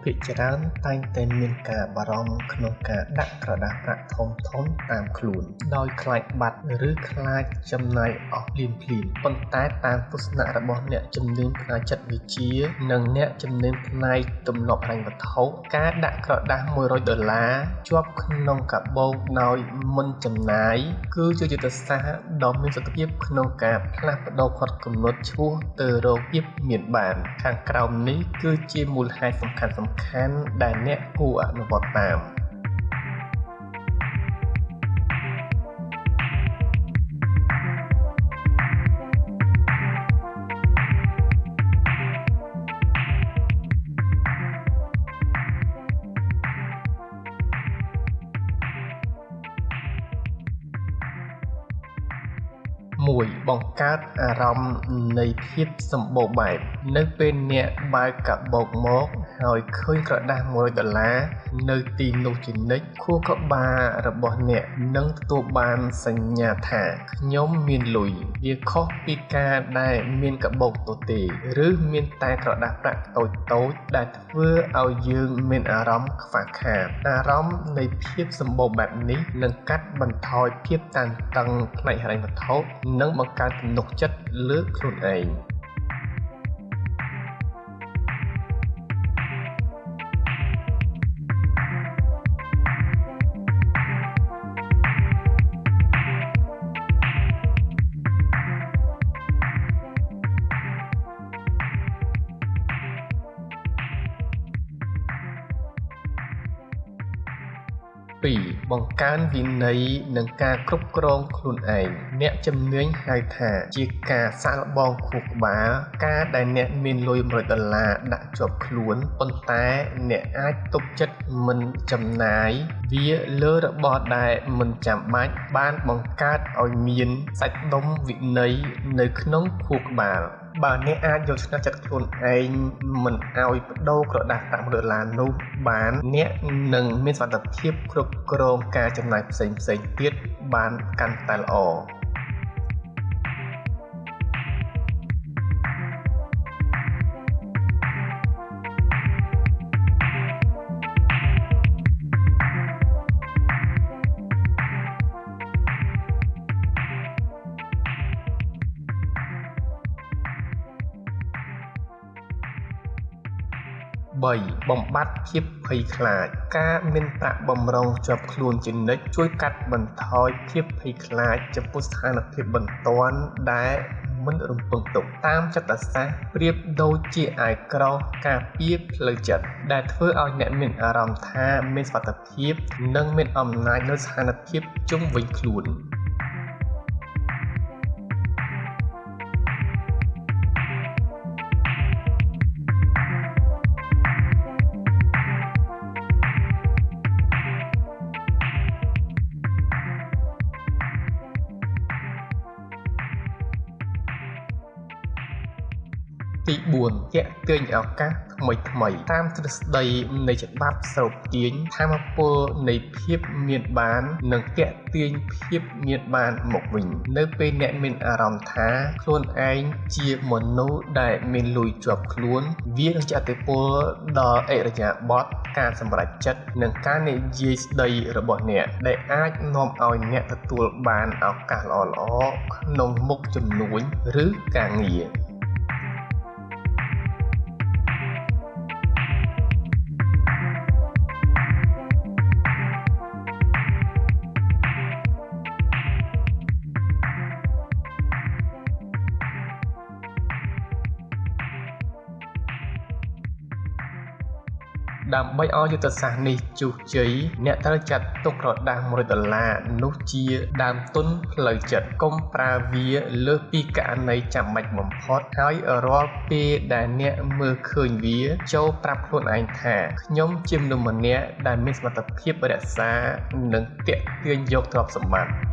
ភាគច្រើនតែងតែមានការបារម្ភក្នុងការដាក់ក្រដាសប្រាក់ធំៗតាមខ្លួន ដោយខ្លាចបាត់ឬខ្លាចចំណាយអស់ភ្លាមៗ ប៉ុន្តែតាមទស្សនៈរបស់អ្នកជំនាញផ្នែកចិត្តវិទ្យា និងអ្នកជំនាញផ្នែកទម្លាប់ហិរញ្ញវត្ថុ ការដាក់ក្រដាស$100ជាប់ក្នុងកាបូបដោយមិនចំណាយ គឺជាយុទ្ធសាស្ត្រដ៏មានប្រសិទ្ធភាពក្នុងការផ្លាស់ប្ដូរផ្នត់គំនិតឆ្ពោះទៅរកភាពមានបាន ខាងក្រោមនេះគឺជាមូលហេតុសំខាន់ៗដែលអ្នកគួរអនុវត្តតាម។ 1. បង្កើតអារម្មណ៍នៃភាពសម្បូរបែប នៅពេលអ្នកបើកកាបូបមកហើយឃើញក្រដាស$100នៅទីនោះជានិច្ច ខួរក្បាលរបស់អ្នកនឹងទទួលបានសញ្ញាថា ខ្ញុំមានលុយ វាខុសពីការដែលមានកាបូបទទេ ឬមានតែក្រដាសប្រាក់តូចៗដែលធ្វើឲ្យយើងមានអារម្មណ៍ខ្វះខាត អារម្មណ៍នៃភាពសម្បូរបែបនេះនឹងកាត់បន្ថយភាពតានតឹងផ្នែកហិរញ្ញវត្ថុ និងបង្កើនទំនុកចិត្តលើខ្លួនឯង។ 2. បង្កើនវិន័យនិងការគ្រប់គ្រងខ្លួនឯង អ្នកជំនាញហៅថាជាការសាកល្បងខួរក្បាល ការដែលអ្នកមានលុយ$100ដាក់ជាប់ខ្លួន ប៉ុន្តែអ្នកអាចទប់ចិត្តមិនចំណាយវាលើរបស់ដែលមិនចាំបាច់ បានបង្កើតឲ្យមានសាច់ដុំវិន័យនៅក្នុងខួរក្បាល។ បើអ្នកអាចយកឈ្នះចិត្តខ្លួនឯងមិនឲ្យប្ដូរក្រដាសប្រាក់$100នោះបាន អ្នកនឹងមានសមត្ថភាពគ្រប់គ្រងការចំណាយផ្សេងៗទៀតបានកាន់តែល្អ។ 3. បំបត្តិភាពភ័យខ្លាច ការមានប្រាក់បម្រុងជាប់ខ្លួនជានិច្ចជួយកាត់បន្ថយភាពភ័យខ្លាចចំពោះស្ថានភាពបន្ទាន់ដែលមិនរំពឹងទុក តាមចិត្តសាស្ត្រប្រៀបដូចជាអាវក្រោះការពារផ្លូវចិត្ត ដែលធ្វើឲ្យអ្នកមានអារម្មណ៍ថាមានសុវត្ថិភាព និងមានអំណាចលើស្ថានភាពជុំវិញខ្លួន។ ទី 4. ទាក់ទាញឱកាសថ្មីៗ តាមទ្រឹស្ដីនៃច្បាប់ស្រូបទាញ ថាមពលនៃភាពមានបាននឹងទាក់ទាញភាពមានបានមកវិញ នៅពេលអ្នកមានអារម្មណ៍ថាខ្លួនឯងជាមនុស្សដែលមានលុយជាប់ខ្លួន វានឹងជះឥទ្ធិពលដល់ឥរិយាបថ ការសម្រេចចិត្ត និងការនិយាយស្ដីរបស់អ្នក ដែលអាចនាំឲ្យអ្នកទទួលបានឱកាសល្អៗក្នុងមុខជំនួញឬការងារ។ ដើម្បីឲ្យយុទ្ធសាស្ត្រនេះជោគជ័យ អ្នកត្រូវចាត់ទុកក្រដាស$100នោះជាដើមទុនផ្លូវចិត្ត កុំប្រើវាលើសពីករណីចាំបាច់បំផុត ហើយរាល់ពេលដែលអ្នកមើលឃើញវា ចូលប្រាប់ខ្លួនឯងថា ខ្ញុំជាមនុស្សម្នាក់ដែលមានសមត្ថភាពរក្សា និងទាក់ទាញយកទ្រព្យសម្បត្តិ។